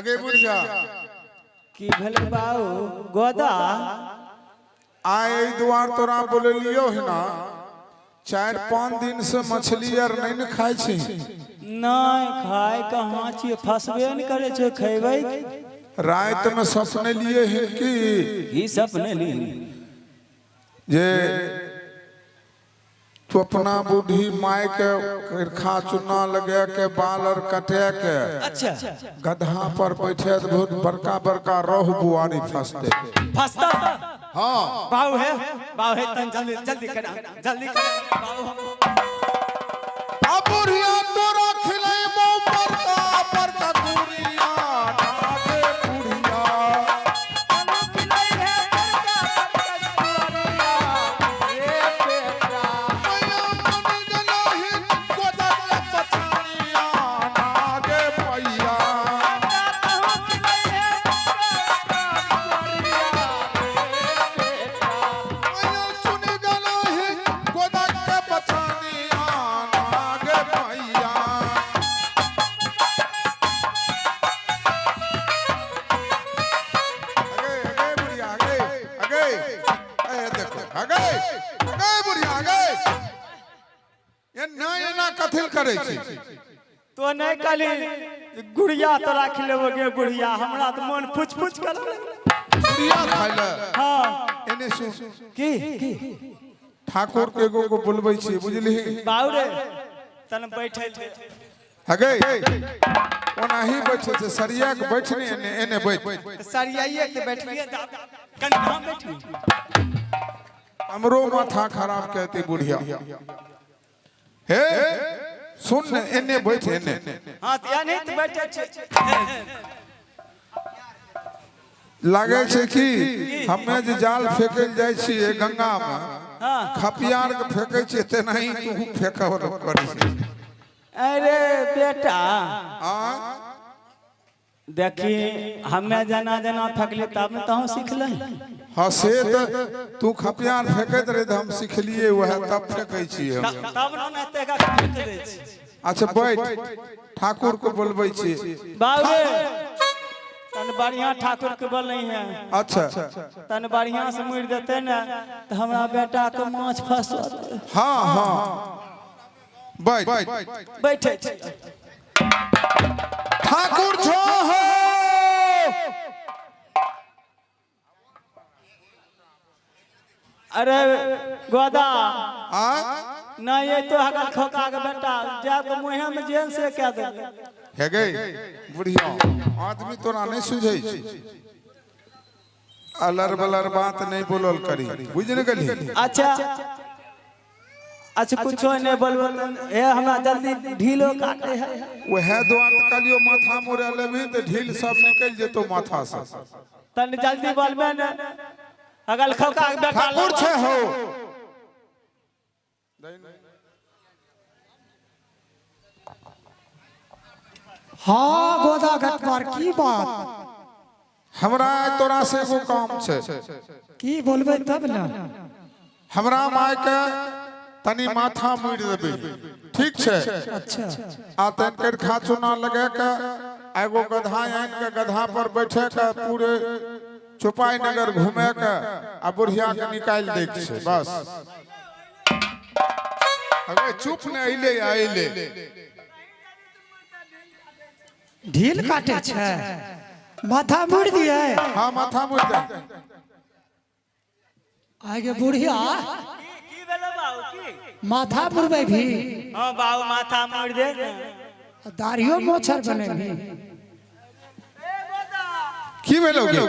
अगे बुढ़िया। की भेलै बाऊ गोदा? आइ एहि दुआर तोरा बोललियो है ना, 4-5 दिन से मछली आर नहीं ने खाइ छी। नहीं खाय कहाँ छियै, फसबे ने करै छै, खैबै की? रात में सपने लिए हैं कि की सपने ली? जे तू अपना बूढ़ी माय के करखा चूना लगा के बाल और कटे के अच्छा गधा पर बैठे तऽ बहुत बड़का बड़का रोहु बुआरी फंसते। फसता? हाँ। बाऊ है, बाऊ है, तन जल्दी जल्दी कर, जल्दी कर बाऊ। आ बुढ़िया तोरा खिलेबो बड़का बड़का गुड़िया नागे बुढ़िया। मैया मन गेलही गोदक पछानिया नागे पैया। मैया सुनि गेलही गोदक पछानिया नागे पैया। अगे अगे बुढ़िया, अगे अगे, ए देखो, अगे अगे बुढ़िया, अगे एना एना कथिल करै छी? तो नहीं कहली गुड़िया तोरा खिलेबो गे बुढ़िया, हमरा तऽ मन फुच फुच कर। गुड़िया खाइ ले? हाँ। एने सुन। की की? ठाकुर के एगो को बोलबै छी, बुझलिही? बाऊ रे, तन बैठे दे। अगे ओनाही बैठे छै, सरिया के बैठने, एने एने बैठ। सरियाइए के बैठलिए, कनि कहाँ बैठली? हमरो माथा खराब कहते बुढ़िया। हे सुन ने, एने बैठ, एने। हाँ तऽ एनही तऽ बैठे छै। लागे छै कि हमे जे जाल फेंके लए जाइ छियै गंगा मे, खपियार के फेंके छियै, तेनाही तू फेंकब करै छै। अरे बेटा, आ देखी, हमे जेना जेना फेकलियै तब ने तहूँ सिखलै। हाँ, से तऽ तू खपियार फेंकैत रहे तऽ हम सिखलियै, वएह तब फेंकै छियै हम। तब ने एतेक फेंक दै छी। अच्छा बैठ, ठाकुर के बोलबै छियै। बाबू रे, तन बढ़िया ठाकुर के बोलै है। अच्छा। तन बढ़िया से मुड़ि देते ने तऽ हमरा बेटा के माछ फंसत। हाँ हाँ, बैठ। बैठे छी। ठाकुर छो हो। अरे गोदा, आ नहीं ये तो हगल खोका के बेटा जाके मुँहे में जेन से कह देबै। हे गई बुढ़िया, आदमी तोरा नहीं सुझै छै। अलर बलर बात नहीं बोलल करी, बुझि ने गेली? अच्छा अच्छा, कुछो नहीं बोलबो। हे, हमरा जल्दी ढीलो काटे है। वएह दुआर तऽ कहलियौ, माथा मोड़ा लेबही तऽ ढील सब निकलि जेतौ माथा से। तन जल्दी बोलबे ने, अगल खोका के बेटा। ठाकुर छै हो। हाँ गोदा घटवार, की बात? हमरा तोरा से एगो काम छै। की बोलबै तब ने। हमरा माय के तनी माथा मुड़ि देबै, ठीक छै? अच्छा। आ तन कर खा चूना लगा के एगो गधा आनि के गधा पर बैठे के पूरे चौपाई नगर घूमे के आ बुढ़िया के निकालि दै के छै, बस। अरे चुप ने, अइले अइले। ढील काटे छै, माथा मुड़ दिए? हाँ, माथा मुड़ि दे। आगे बुढ़िया। की भेलो बाबू, की? माथा मुड़बै भी? हाँ बाबू, माथा मोड़ दे ने। दाढ़ियो मोछर बने भी? की भेलो गे?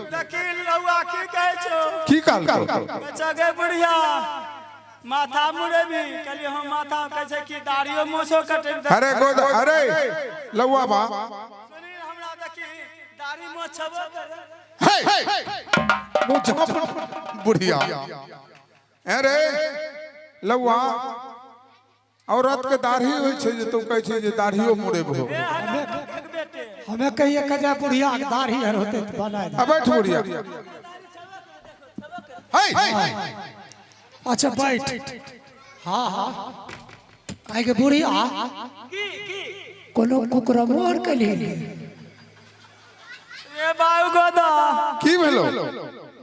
देखी लौआ की कहै छौ। की कहलकौ? अच्छा गे बुढ़िया, माथा मुड़ेबी? कहलियै हम माथा, कहै छै कि दाढ़ियो मोछो कटेबी। अरे गोद, अरे लौआ बा। सुनी, हमरा देखी, दाढ़ी मोछ छबो करे। हे मुँह झाँप बुढ़िया। अरे लौआ, औरत के दाढ़ी होइ छै जे तू कहै छै जे दाढ़ियो मुड़ेबहो? ए हला एक बेटे। हमें कहिए कजा बुढ़िया के दाढ़ी हर होते तऽ बनाए दे। आ बैठ बुढ़िया, हे। अच्छा बैठ। हाँ हाँ, आगे बुढ़िया, की की? कोनो कुकरमो आर कली? रे बाबू गोदा। की भेलो?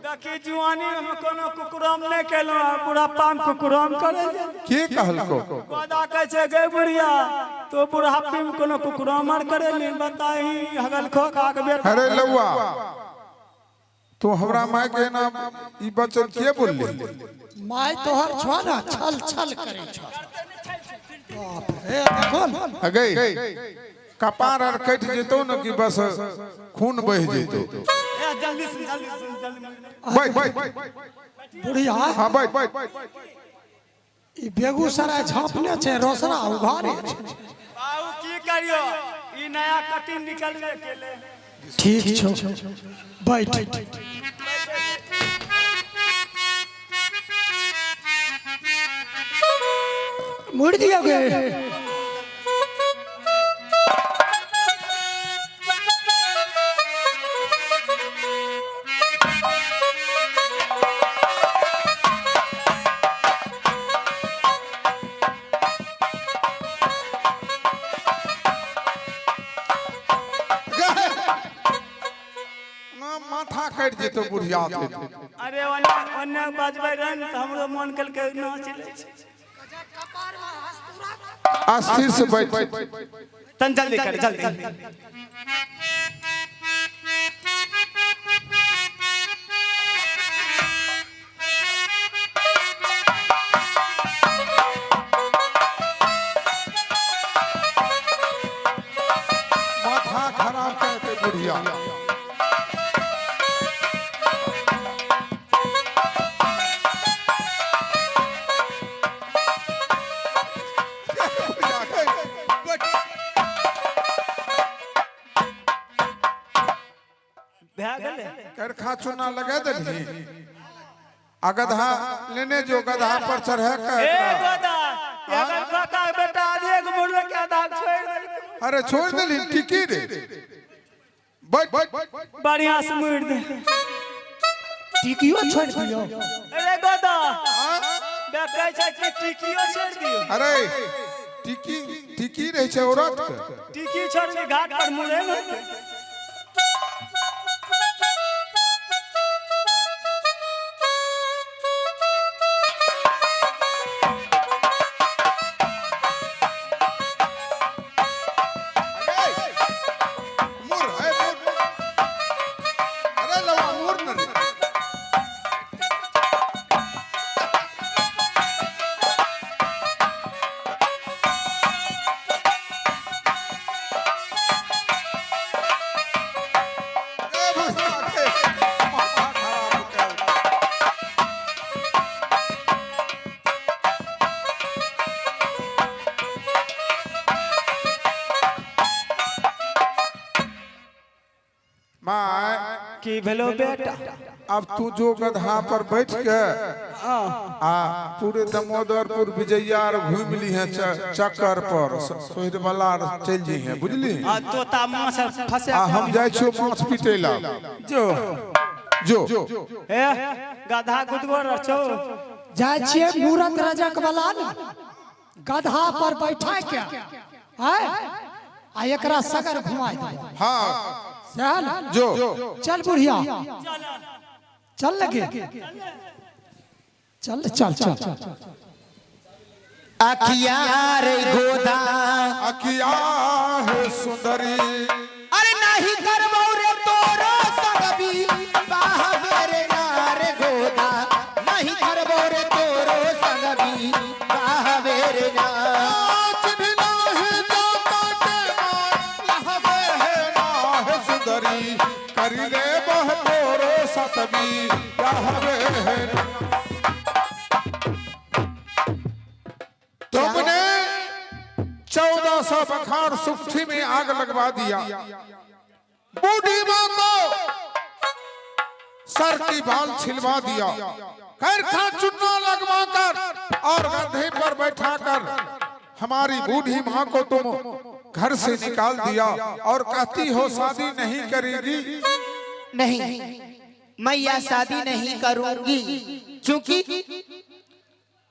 देखी, जुआनी में हम कोनो कुकुराम नहि केलहुँ आ बुढ़ापा में कुकुराम करै छै। के कहलको? गोदा कहै छै, गे बुढ़िया, तो बुढ़ापी में कोनो कुकुराम आर करेली? बताही हगल खो का के बेटा। अरे लौआ, तू हमरा माय के ना ई वचन के बोलली? माय तोहर छो ने, छल छल करे छो। बाप रे, देखो ने। अगे कपार आर कटि जेतौ ने कि बस खून बहि जेतौ। ए, जल्दी सुन, जल्दी सुन, जल्दी। बैठ। बुढ़िया। हाँ, बैठ। ई बेगूसराय झाँपने छै, रोसड़ा उघारे छै। बाबू, की करियो, ई नया कटिंग निकल गेल केले। ठीक छौ, बैठ। मुड़ दिया गे। ना, माथा कटि जेतौ बुढ़िया के। अरे, ओन्ने ओन्ने बजबै रहै ने तऽ हमरो मन केलकै नाच लै छै। अस्थिर से बैठ। तन जल्दी कर, जल्दी। माथा खराब करते बुढ़िया। भए गेलै। करखा चूना लगा देलही आ गधा लेने जो, गधा पर चढ़े के। ए गोदा, एकर काका के बेटा आधे के मुड़ल के आधा के छोड़ि देलकै। अरे, छोड़ देलही टिकी रे, बैठ। बढ़िया से मुड़ दे। टिकियो छोड़ दियो। अरे गोदा बे, कहै छै कि टिकियो छोड़ि दियो। अरे, टिकी टिकी रहै छै औरत के। टिकी छोड़ के घाट पर मुड़े ने। मुर है मुर। अरे लवा, मुर न रे। ए बुढ़िया के माथा खराब कर। माय। की भेलो बेटा? अब तू जो गधा पर बैठ के आ पूरे दामोदरपुर विजया आर घूम ली है, चक्कर पर सोहित वाला आर चल जी है, बुझली? आ तोता माछ फंसे। आ हम जाइ छियो माछ पीटे ला। जो। जो। ए, गधा गुदगोर छौ। जाइ छियै मूरत रजक वाला ने, गधा पर बैठा के आय आ एकरा सगर घुमाय देबै। हाँ। सएह ने? जो। चल बुढ़िया, चल लगे, चल चल चल। अखिया रे गोदा। अखिया है सुंदरी। अरे, नहीं करबो रे तोरो संग विवाह रे नार गोदा, नहीं करबो रे तोरो संग विवाह रे ना। चिन्ह नाही जाता के लहबे है नाह सुंदरी, करी ले बह तोरो सतबी रहबे है ना। तुमने 1400 बखार सुखी में आग लगवा दिया, बूढ़ी माँ को सर की बाल छिलवा दिया, करखा चुन्ना लगवा कर और गधे पर बैठा कर हमारी बूढ़ी माँ को तुम घर से निकाल दिया और कहती हो शादी नहीं करेगी। नहीं, मैं यह शादी नहीं करूंगी, क्योंकि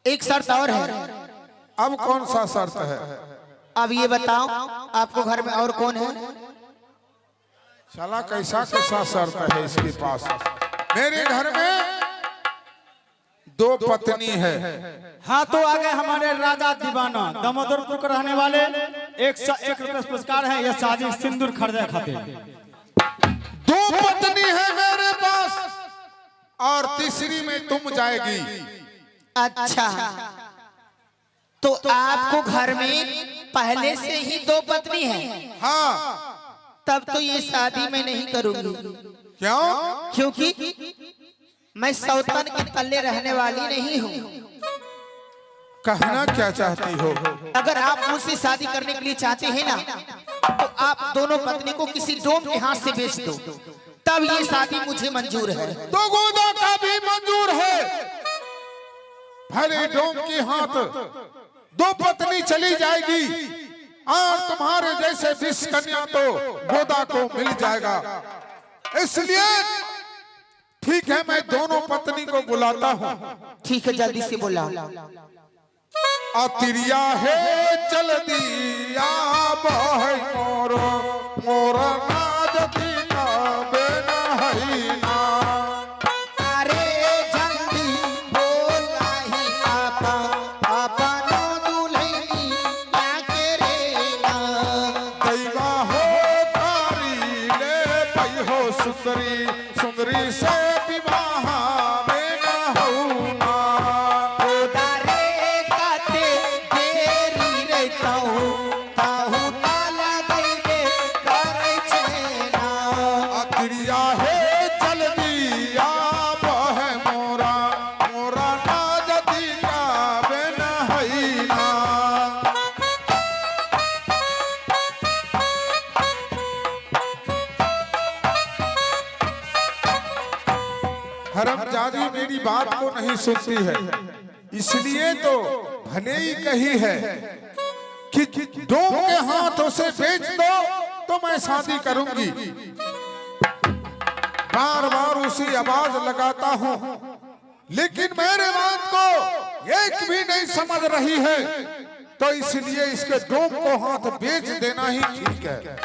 एक शर्त और है। अब कौन सा शर्त है? अब ये बताओ, आपको घर में और कौन है? साला कैसा कैसा शर्त है इसके पास। मेरे घर में 2 पत्नी है। हाँ तो आ गए हमारे राजा दीवाना दामोदरपुर के रहने वाले। 101 रुपये पुरस्कार है ये शादी सिंदूर खरीदे खातिर। 2 पत्नी है मेरे पास और तीसरी में तुम जाएगी। अच्छा, तो आपको घर में पहले से ही 2 पत्नी है? हाँ। तब तो ये शादी मैं नहीं करूंगी। क्यों? क्योंकि मैं सौतन के तले रहने वाली नहीं हूँ। कहना क्या चाहती हो? अगर आप मुझसे शादी करने के लिए चाहते हैं ना, तो आप दोनों पत्नी को किसी डोम के हाथ से बेच दो, तब ये शादी मुझे मंजूर है। तो गोदा का भी मंजूर है। भले डोम के हाथ 2 पत्नी चली जाएगी और तुम्हारे जैसे 20 कन्या तो गोदा को मिल जाएगा। इसलिए ठीक है, मैं दोनों पत्नी को बुलाता हूँ। ठीक है, जल्दी से बुलाओ। अतिरिया है चल दिया बहै मोर मोर नाज दीना बेना हईना। अरे जल्दी बोलाही आपा आपनो दुल्हनी लाके रे ना। दैवा हो तारी ले पई हो सुंदरी सुंदरी से विवाह बेना हऊना। रे काते देरी रे ताहू ताहू ताला गईले करे छेना। अतिरिया है चल दिया बह मोरा मोरा नाज दीना बेना हईना। हरमजादी मेरी बात को नहीं सुनती है, इसलिए तो भले ही कही है कि डोम के हाथ उसे बेच दो तो मैं शादी करूंगी। बार बार उसी आवाज लगाता हूं, लेकिन मेरे बात को एक भी नहीं समझ रही है, तो इसलिए इसके डोम को हाथ बेच देना ही ठीक है।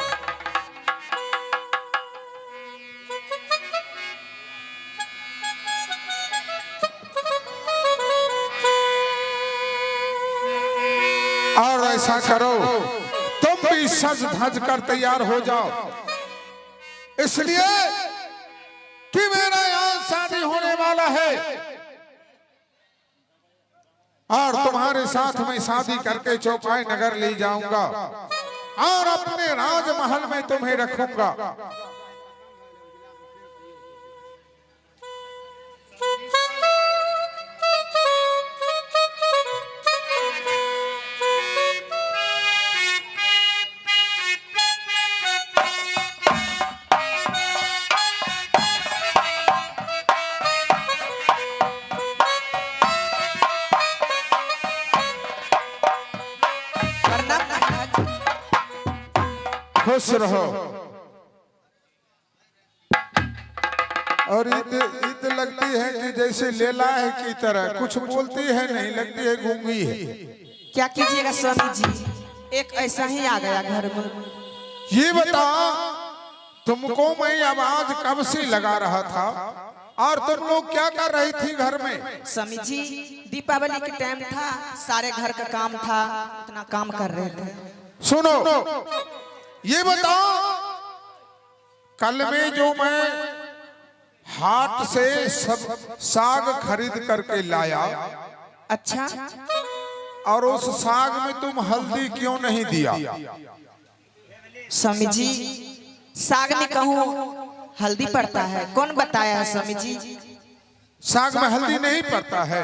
और ऐसा करो, तुम भी सज धज कर तैयार हो जाओ, इसलिए कि मेरा यहां शादी होने वाला है और तुम्हारे साथ में शादी करके चौपाई नगर ले जाऊंगा और अपने राजमहल में तुम्हें रखूंगा। प्रणाम महाराज। खुश रहो। और ईद ईद लगती है कि जैसे लेला है की तरह, कुछ बोलती है नहीं, लगती है गूंगी है। क्या कीजिएगा स्वामी जी, एक ऐसा ही आ गया घर में। ये बता, तुमको मैं आवाज कब से लगा रहा था और तुम लोग क्या कर रही थी घर में? स्वामी जी दीपावली के टाइम था, सारे घर का काम था, उतना काम कर रहे थे। सुनो, ये बताओ, कल में जो मैं हाट से सब साग खरीद करके लाया, अच्छा, और उस साग में तुम हल्दी क्यों नहीं दिया? स्वामी जी साग में कहूँ हल्दी पड़ता है, कौन बताया है स्वामी जी? साग में हल्दी नहीं पड़ता है।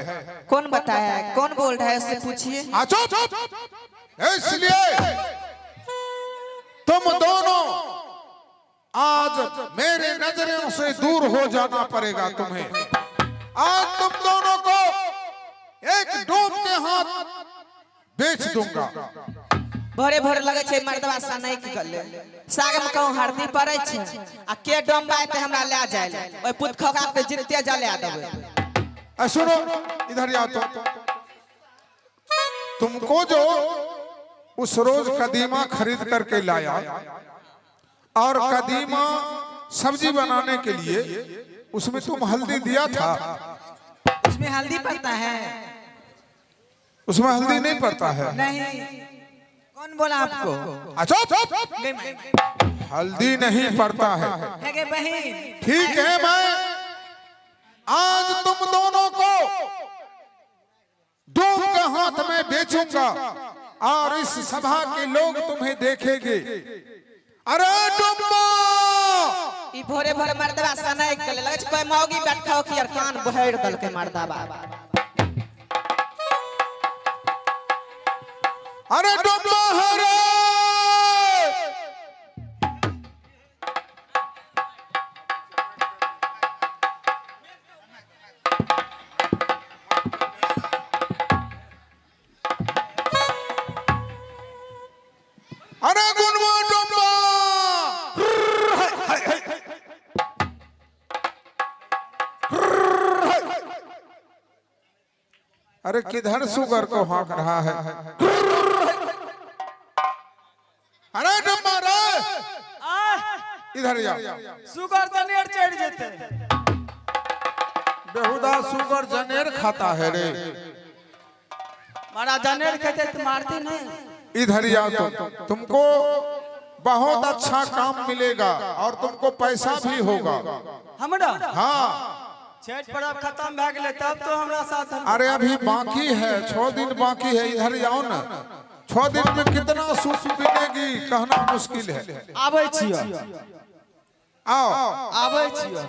कौन बताया है, कौन बोल रहा है, उससे पूछिए। चुप। इसलिए तुम दोनों आज मेरे नजरों से दूर हो जाना पड़ेगा तुम्हें। आज तुम दोनों को एक डूब के हाथ बेच दूंगा। भोरे भोरे लगे छै मर्दवा सनक गेलै, साग में कहूँ हल्दी पड़ै छै आ के डोमबा एतै हमरा लए जाय लए, ओहि पुत खोका के जिते जला देबै। सुनो, इधर आओ तुम। तुमको जो उस रोज कदीमा खरीद करके लाया और कदीमा सब्जी बनाने के लिए उसमें तुम हल्दी दिया था। उसमें हल्दी पड़ता है? उसमें हल्दी नहीं पड़ता है? नहीं, कौन बोला आपको? अच्छा, गई माई। हल्दी नहीं पड़ता है। है गे बहन। ठीक है, मैं आज तुम दोनों को डोम के हाथ में बेचूंगा और इस सभा के लोग तुम्हें देखेंगे। अरे डुम्बा! ई भोरे भोरे मर्दवा सनक गेलै, लगै छै कोई मौगी बैठा कि यार कान बहर देलकै मर्दवा। अरे डुम्बा हरे! अरे गुनवा डुम्बा! अरे किधर सुगर को हाँक रहा है? अरे डुम्बा रे, इधर जा। सुगर जनेर चढ़ि जेतै। बेहुदा सुगर जनेर खाता है रे? महाराज, जनेर खेतै तऽ मारते नहीं। इधर आओ तुम। तुमको बहुत अच्छा काम मिलेगा और तुमको पैसा भी होगा। हमरा? हाँ। छठि पर्व खत्म भए गेलै तब तो हमरा साथ हम- अरे, अभी बाकी है, 6 दिन बाकी है। इधर जाओ ना। 6 दिन में कितना सूप मिलेगी, कहना मुश्किल है। आबै छियो। आओ। आबै छियो।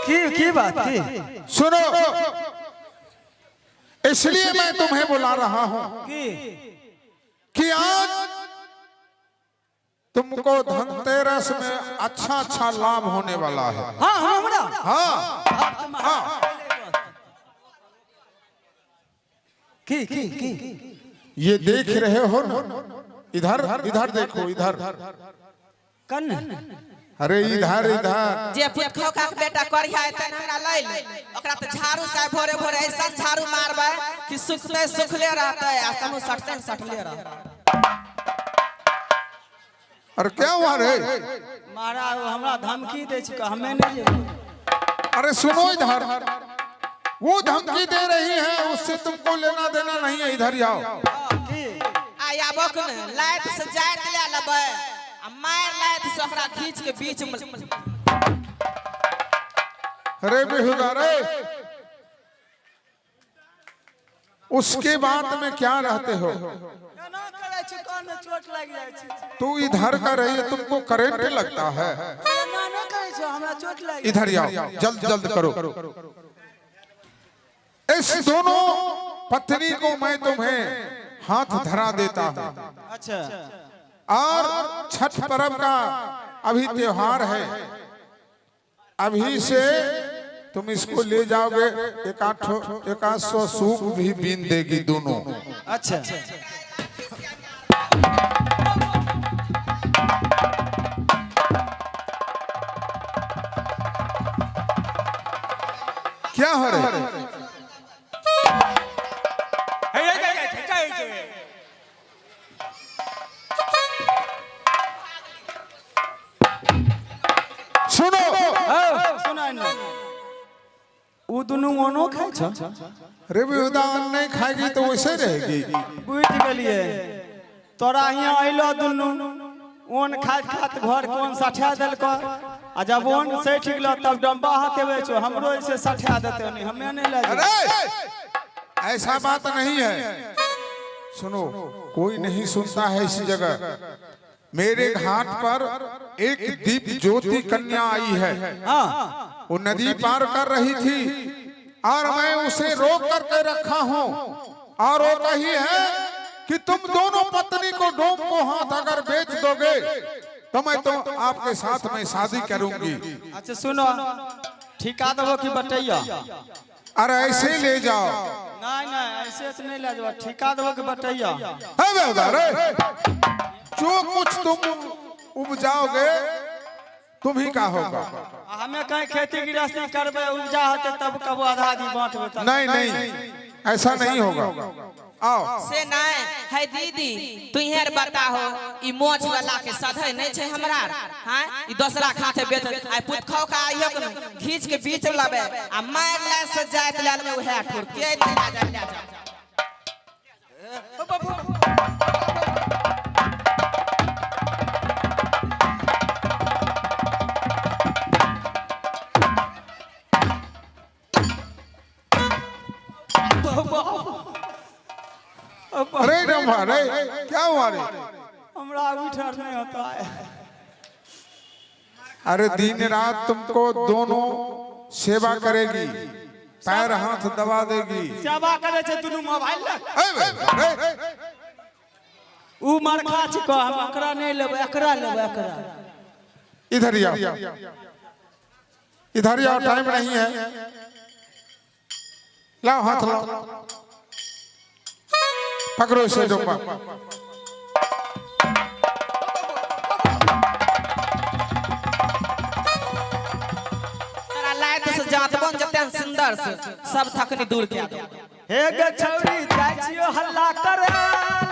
की की बात की? सुनो, इसलिए मैं तुम्हें बुला रहा हूं की? कि आज तुमको धनतेरस में अच्छा अच्छा लाभ होने वाला है। हाँ हाँ, हमरा? हाँ हाँ। की की की? ये देख रहे हो ना, इधर इधर देखो, इधर। कन? अरे, इधर इधर। जे पुतखौका के बेटा करिया एतै ने हमरा लै ले, ओकरा तऽ झाड़ू से भोरे भोरे ऐसा झाड़ू मारबै कि सुखते सुखले रहतै आ तहु सटते ने सटले रहतै। अरे, क्या हुआ रे? महाराज, ओ हमरा धमकी दै छै, हमे नहि जेबै। अरे सुनो इधर, वो धमकी दे रही है, उससे तुमको लेना देना नहीं है। इधर ही आओ। की? आ आबक ने लाइत से जाइत ले लेबै आ मारि लाइत से ओकरा खींच के बीच में। अरे बेहुदा रे, उसके बात में क्या रहते हो? केना करै छै, कान में चोट लागि जाइ छै। तू इधर का रही है, तुमको करंट लगता है। एना नहि करै छै, हमरा चोट लागि। इधर ही आओ, जल्द जल्द करो। इस दोनों पत्नी को मैं तुम्हें हाथ धरा देता हूं। अच्छा। और छठ पर्व का अभी त्योहार है, अभी से तुम इसको ले जाओगे, एक आठ एक आध सौ सूप भी बीन देगी दोनों। अच्छा। क्या हो रहे? हे हे हे हे हे। सुनो। सुनाय ने, ओ दुनू ओनो खाइ छ? अरे बेहुदा, अन्न नहीं खाएगी तो वैसे रहेगी। बुझि गेलियै, तोरा हियाँ अयलो दुनू ओन खाइत खाइत घर कोन सठा देलको आ जब ओन सठि गेलो तब डम्बा हाथे छौ, हमरो ऐसे सठा देते, नहीं हमे नहीं ले जेबै। अरे, ऐसा बात नहीं है। सुनो, कोई नहीं सुनता है इस जगह। मेरे घाट पर एक दीप ज्योति कन्या आई है। हाँ। वो नदी पार कर रही थी और मैं उसे रोक करके रखा हूँ और वो कही है कि तुम दोनों पत्नी को डोम को हाथ अगर बेच दोगे तो मैं तो आपके साथ में शादी करूंगी। अच्छा सुनो, ठिका देबो कि बटैया? अरे, ऐसे ले जाओ। नहीं नहीं, ऐसे तो नहीं ले जाओ, ठिका देबो कि बटैया? है बेहुदा रे, जो कुछ तुम उपजाओगे तुम ही का होगा। आ हमे कहीं खेती गृहस्थी करबै, उपजा होते तब कबो आधा आधी बांटबै तब। नहीं नहीं। ऐसा नहीं होगा। आओ। से नहीं है दीदी, तू इहर बताहो, ई मोछ वाला के सधै नहीं छै हमरा। हां, ई दोसरा खाते बेच आइ पुत खाओ का आइयो के घीच के बीच लबे आ मार ले से जात ले लेबे उहे ठुर के ले जा ले जा। अरे डम्बा, अरे क्या हुआ रे? हमरा उठर नहीं होता है। अरे दिन रात तुमको दोनों सेवा करेगी, पैर हाथ दबा देगी। सेवा करे छै दुनू मोबाइल लग। ए, ए, ए, ऊ मरखा छिको, हम एकरा नहीं लेबै, एकरा लेबै, एकरा। इधर ही आओ, इधर ही आओ, टाइम नहीं है। लाओ हाथ लाओ, पकड़ो इसे डोंबा। तोरा लायत से जातबन जते सुंदर से सब थकनी दूर के दो। हे गे छौरी, जाइ छियो हल्ला करे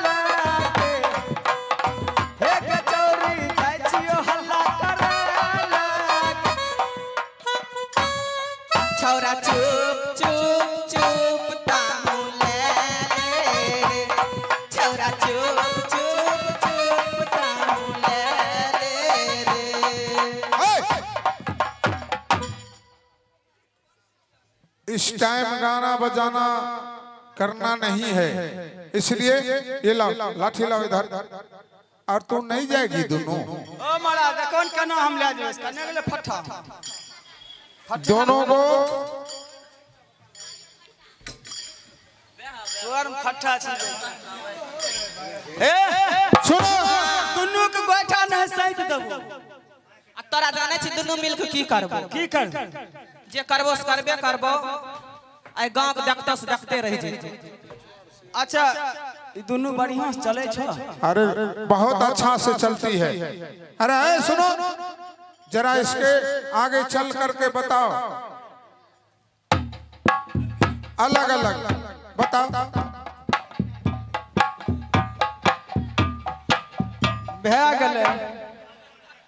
लगे। हे गे छौरी, जाइ छियो हल्ला करे लगे। छौरा चुप चुप चुप तामू ले ले, छौरा चुप चुप चुप तामू ले ले रे। ए! इस टाइम गाना बजाना करना नहीं है, इसलिए ये लाओ लाठी, लाओ इधर। और तू नहीं जाएगी दोनों? ओ महाराज, देखो केना हम लए जेबै, कने गेलै फट्ठा? दोनों को। तोर में फट्ठा छै। हे। सुनो। दुनू के गोइठा नहीं सैत देबो। आ तोरा जानै छी दुनू मिल के की करबो? की कर? जे करबो से करबे करबो, आइ गाँव के देखतो से देखते रहि जेतै। अच्छा, ई दुनू बढ़िया से चलै छौ? अरे बहुत अच्छा से चलती है। अरे ए, सुनो जरा, इसके आगे चल करके बताओ, अलग अलग बताओ। भए गेलै।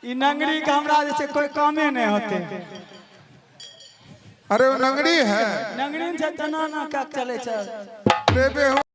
ई नंगरी के हमरा जे छै कोई कामे नहीं होते। अरे वो नंगड़ी है। नंगरी छै, तना ना कऽ चलै छै। रे बेहू।